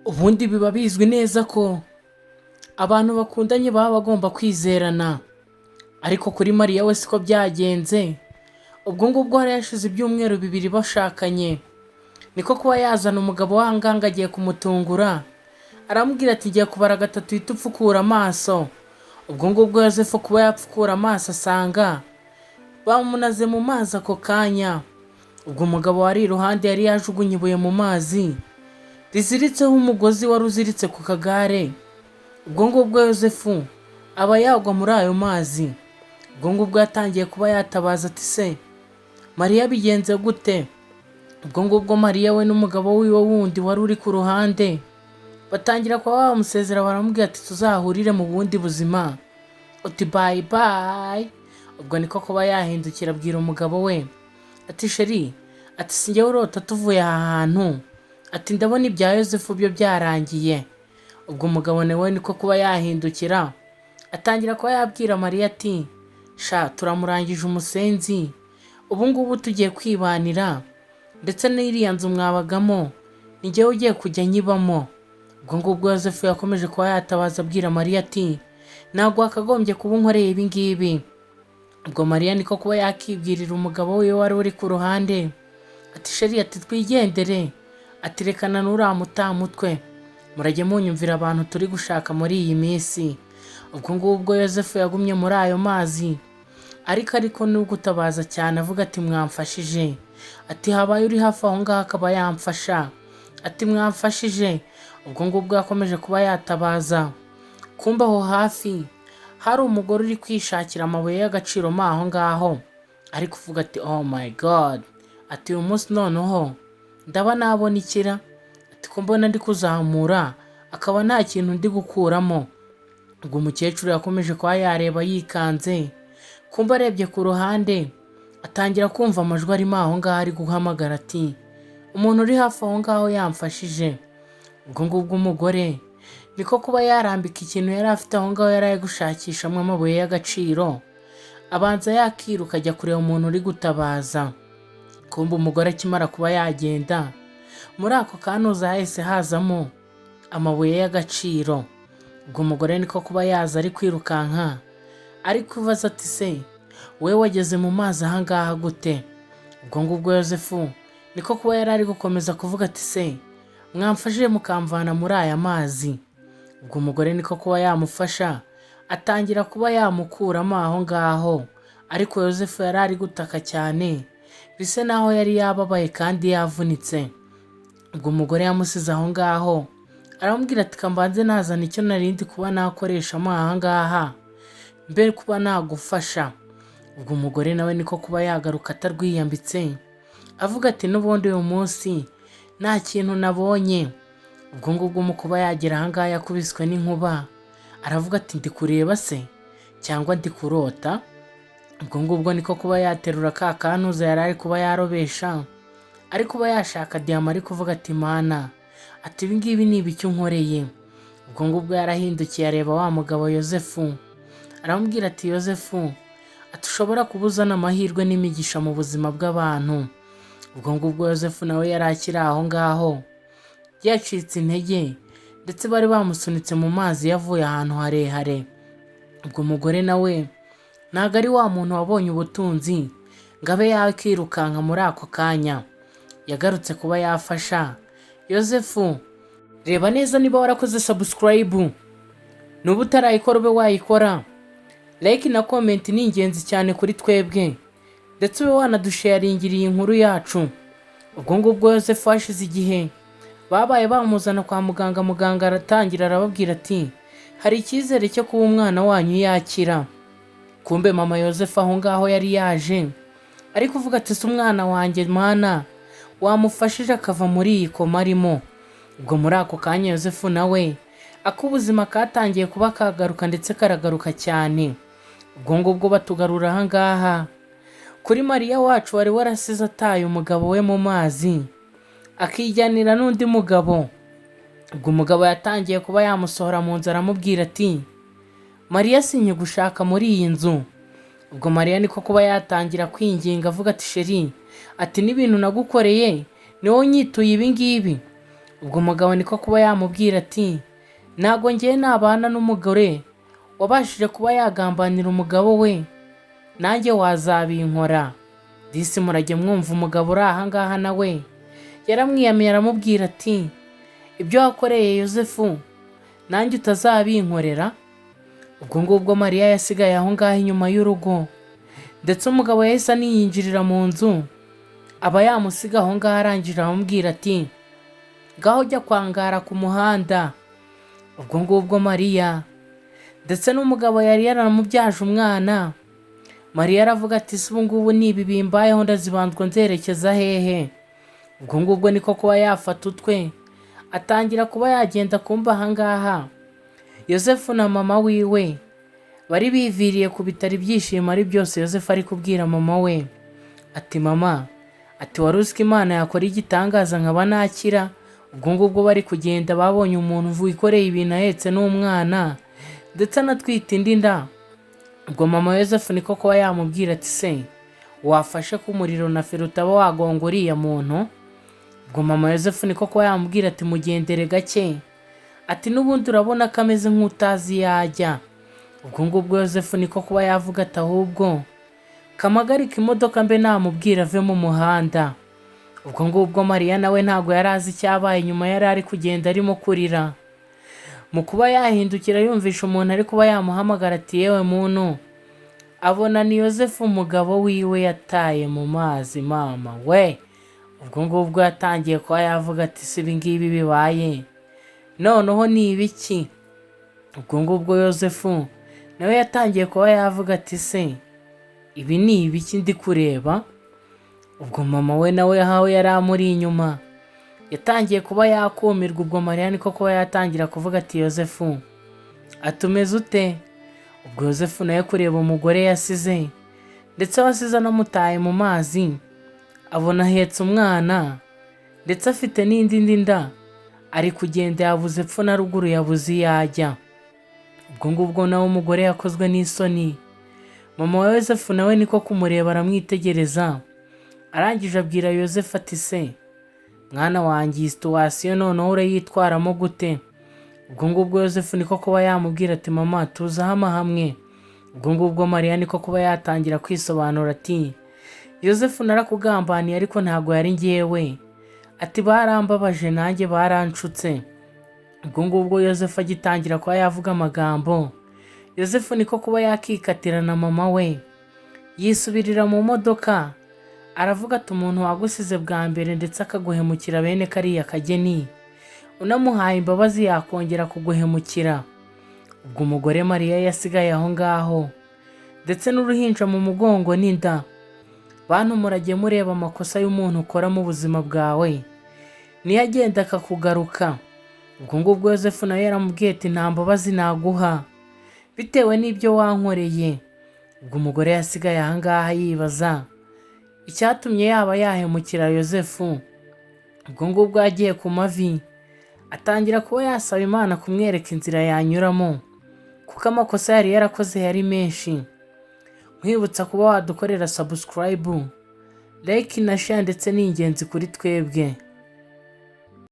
Ubundi biba bizwi neza ko abantu bakundanye baba bagomba kwizerana, ariko kuri Mariya we siko byagenze. Ubwo ngubwo hari hashize ibyumweru 2 bashakanye, niko kuba yazana umugabo w'ahangaha agiye kumutungura, aramubwira ati: "Ngiye kubara gatatu uhita upfukura amaso." Ubwo ngubwo Yosefu kuba yapfukura amaso asanga bamunaze mu mazi ako kanya. Ubwo umugabo wari iruhande yari yajugunye ibuye mu mazi riziritseho umugozi wari uziritse ku kagare. Ubwo ngubwo Yosefu aba yagwa muri ayo mazi. Ubwo ngubwo yatangiye kuba yatabaza ati: "Se Mariya, bigenze gute?" Ubwo ngubwo Mariya we n'umugabo wiwe wundi wari uri ku ruhande batangira kuba bamusezera, baramubwira ati: "Tuzahurire mu bundi buzima," uti: "Bye bye." Ubwo niko kuba yahindukira abwira umugabo we ati: "Chéri," ati, "sinjye urota tuvuye aha hantu," ati, "ndabona ibya Yosefu byo byarangiye." Ubwo umugabo nawe niko kuba yahindukira atangira kuba yabwira Mariya ati: "Sha, turamurangije umusenzi, ubu ngubu tugiye kwibanira, ndetse n'iriya nzu mwabagamo ni njyewe ugiye kujya nyibamo." Ubwo ngubwo Yosefu yakomeje kuba yatabaza abwira Mariya ati: "Ntabwo wakagombye kuba unkoreye ibi ngibi." Ubwo Mariya niko kuba yakibwirira umugabo we wari uri ku ruhande ati: "Chéri," ati, "twigendere," ati, "rekana n'uriya mutamutwe, murajye munyumvira abantu turi gushaka muri iyi minsi." Ubwo ngubwo Yosefu yagumye muri ayo mazi ariko ni gutabaza cyane avuga ati: "Mwamfashije," ati, "habaye uri hafi aho ngaho akaba yamfasha," ati, "mwamfashije." Ubwo ngubwo yakomeje kuba yatabaza, kumbe aho hafi hari umugore uri kwishakira amabuye y'agaciro mo aho ngaho, ari kuvuga ati: "Oh my God," ati, "uyu munsi noneho ndaba nabona ikira," ati, "ko mbona ndi kuzamura akaba nta kintu ndi gukuramo." Ubwo umukecuru yakomeje kuba yareba yikanze, kumba arebye ku ruhande atangira kumva amajwi arimo aho ngaho ari guhamagara ati: "Umuntu uri hafi aho ngaho yamfashije." Ubwo ngubwo umugore niko kuba yarambika ikintu yari afite aho ngaho yari ari gushakishamo amabuye y'agaciro, abanza yakiruka ajya kureba umuntu uri gutabaza. Kumva umugore akimara kuba yagenda, muri ako kanuza hahise hazamo amabuye y'agaciro. Ubwo umugore niko kuba yaza ari kwirukanka, ari kubaza ati: "Se wowe wageze mu mazi ahangaha gute?" Ubwo ngubwo Yosefu niko kuba yari ari gukomeza kuvuga ati: "Se mwamfashije mukamvana muri aya mazi?" Ubwo umugore niko kuba yamufasha atangira kuba yamukuramo aho ngaho, ariko Yosefu yari ari gutaka cyane bisa naho yari yababaye kandi yavunitse. Ubwo umugore yamusize aho ngaho, aramubwira ati: "Kambanze nazana icyo narindi kuba nakoreshamo aha ngaha mbe kuba nagufasha." Ubwo umugore nawe niko kuba yagaruka atarwiyambitse, avuga ati: "N'ubundi uyu munsi nta kintu nabonye." Ubwo ngubwo mu kuba yagera aha ngaha yakubiswe n'inkuba, aravuga ati: "Ndi kureba se cyangwa ndi kurota?" Ubwo ngubwo niko kuba yaterura ka kantuza yari ari kuba yarobesha, ari kuba yashaka diyama, ari kuvuga ati: "Mana," ati, "ibi ngibi ni ibiki unkoreye?" Ubwo ngubwo yarahindukiye areba wa mugabo Yosefu, aramubwira ati: "Yosefu," ati, "ushobora kuba uzana amahirwe n'imigisha mu buzima bw'abantu." Ubwo ngubwo Yosefu nawe yari akiri aho ngaho yacitse intege, ndetse bari bamusunitse mu mazi yavuye ahantu harehare. Ubwo umugore nawe ntabwo ari wa muntu wabonye ubutunzi ngo abe yakirukanka muri ako kanya, yagarutse kuba yafasha Yosefu. Reba neza niba warakoze subscribe, nuba utarayikora ube wayikora. Like na comment ni ingenzi cyane kuri twebwe, ndetse ube wanadusharingira iyi nkuru yacu. Ubwo ngubwo Yosefu hashize igihe babaye bamuzana kwa muganga. Muganga aratangira arababwira ati: "Hari icyizere cyo kuba umwana wanyu yakira." Kumbe mama Yosefu aho ngaho yari yaje ari kuvuga ati: "Si umwana wanjye, Mana, wamufashije akava muri iyi koma arimo?" Ubwo muri ako kanya Yosefu nawe ak'ubuzima katangiye kuba kagaruka, ndetse karagaruka cyane. Ubwo ngubwo batugarura aha ngaha kuri Mariya wacu wari warasize ataye umugabo we mu mazi akijyanira n'undi mugabo. Ubwo umugabo yatangiye kuba yamusohora mu nzu, aramubwira ati: "Mariya, sinkigushaka muri iyi nzu." Ubwo Mariya niko kuba yatangira kwinginga avuga ati: "Chéri," ati, "n'ibintu nagukoreye ni wowe unyituye ibi ngibi." Ubwo umugabo niko kuba yamubwira ati: "Ntabwo ngiye nabana n'umugore wabashije kuba yagambanira umugabo we, nanjye wazabinkora." Disi murajye mwumva, umugabo uri ahangaha nawe yaramwiyamiye, aramubwira ati: "Ibyo wakoreye Yosefu nanjye utazabinkorera." Ubwo ngubwo Mariya yasigaye aho ngaho inyuma y'urugo, ndetse umugabo yahise aniyinjirira mu nzu, aba yamusiga aho ngaho. Arangije aramubwira ati: "Ngaho ujya kwangara ku muhanda." Ubwo ngubwo Mariya ndetse n'umugabo yari yaramubyaje umwana, Mariya aravuga ati: "Se ubu ngubu ni ibi bimbayeho, ndazibanzwa nzerekeza hehe?" Ubwo ngubwo niko kuba yafata utwe, atangira kuba yagenda. Kumva ahangaha Yosefu na mama wiwe bari biviriye ku bitaro, ibyishimo ari byose. Yosefu ari kubwira mama we ati: "Mama," ati, "wari uzi ko Imana yakora igitangaza nkaba nakira?" Ubwo ngubwo bari kugenda, babonye umuntu wikoreye ibintu, ahetse n'umwana, ndetse anatwite indi nda. Ubwo mama Yosefu niko kuba yamubwira ati: "Se wafashe ko umuriro na feri utaba wagonga uriya muntu?" Ubwo mama Yosefu niko kuba yamubwira ati: "Mugendere gake," ati, "n'ubundi urabona ko ameze nk'utazi iyo ajya." Ubwo ngubwo Yosefu niko kuba yavuga ati: "Ahubwo kamagarika imodoka mbe namubwira ave mu muhanda." Ubwo ngubwo Mariya nawe ntabwo yari azi icyabaye nyuma, yari ari kugenda arimo kurira. Mu kuba yahindukira, yumvisha umuntu ari kuba yamuhamagara ati: "Yewe muntu." Abona ni Yosefu, umugabo wiwe yataye mu mazi. Mama we! Ubwo ngubwo yatangiye kuba yavuga ati: "Si ibi ngibi bibaye noneho ni ibiki?" Ubwo ngubwo Yosefu nawe yatangiye kuba yavuga ati: "Se ibi ni ibiki ndi kureba?" Ubwo mama we nawe aho yari amuri inyuma yatangiye kuba yakumirwa. Ubwo Mariya niko kuba yatangira kuvuga ati: "Yosefu," ati, "umeze ute?" Ubwo Yosefu nawe kureba umugore yasize, ndetse wasize anamutaye mu mazi, abona ahetse umwana, ndetse afite n'indi nda, ari kugenda yabuze epfo na ruguru, yabuze iyo ajya. Ubwo ngubwo nawe umugore yakozwe n'isoni. Mama wa Yosefu nawe niko kumureba, aramwitegereza, arangije abwira Yosefu ati: "Se mwana wanjye, iyi situation noneho urayitwaramo gute?" Ubwo ngubwo Yosefu niko kuba yamubwira ati: "Mama, tuza hama hamwe." Ubwo ngubwo Mariya niko kuba yatangira kwisobanura ati: "Yosefu, narakugambaniye, ariko ntabwo yari ngewe," ati, "barambabaje, nanjye baranshutse." Ubwo ngubwo Yosefu agitangira kuba yavuga amagambo, Yosefu niko kuba yakikatira na mama we, yisubirira mu modoka, aravuga ati: "Umuntu wagusize bwa mbere ndetse akaguhemukira bene kariya kageni, unamuhaye imbabazi yakongera kuguhemukira." Ubwo umugore Mariya yasigaye aho ngaho, ndetse n'uruhinja mu mugongo n'inda. Bantu, murajye mureba amakosa y'umuntu ukora mu buzima bwawe, niyo agenda akakugaruka. Ubwo ngubwo Yosefu nawe yaramubwiye ati: "Nta mbabazi naguha bitewe n'ibyo wankoreye." Ubwo umugore yasigaye ahangaha yibaza icyatumye yaba yahemukira Yosefu. Ubwo ngubwo yagiye ku mavi, atangira kuba yasaba Imana kumwereka inzira yanyuramo, kuko amakosa yari yarakoze yari menshi. Nkwibutsa kuba wadukorera subscribe, like na share, ndetse ni ingenzi kuri twebwe.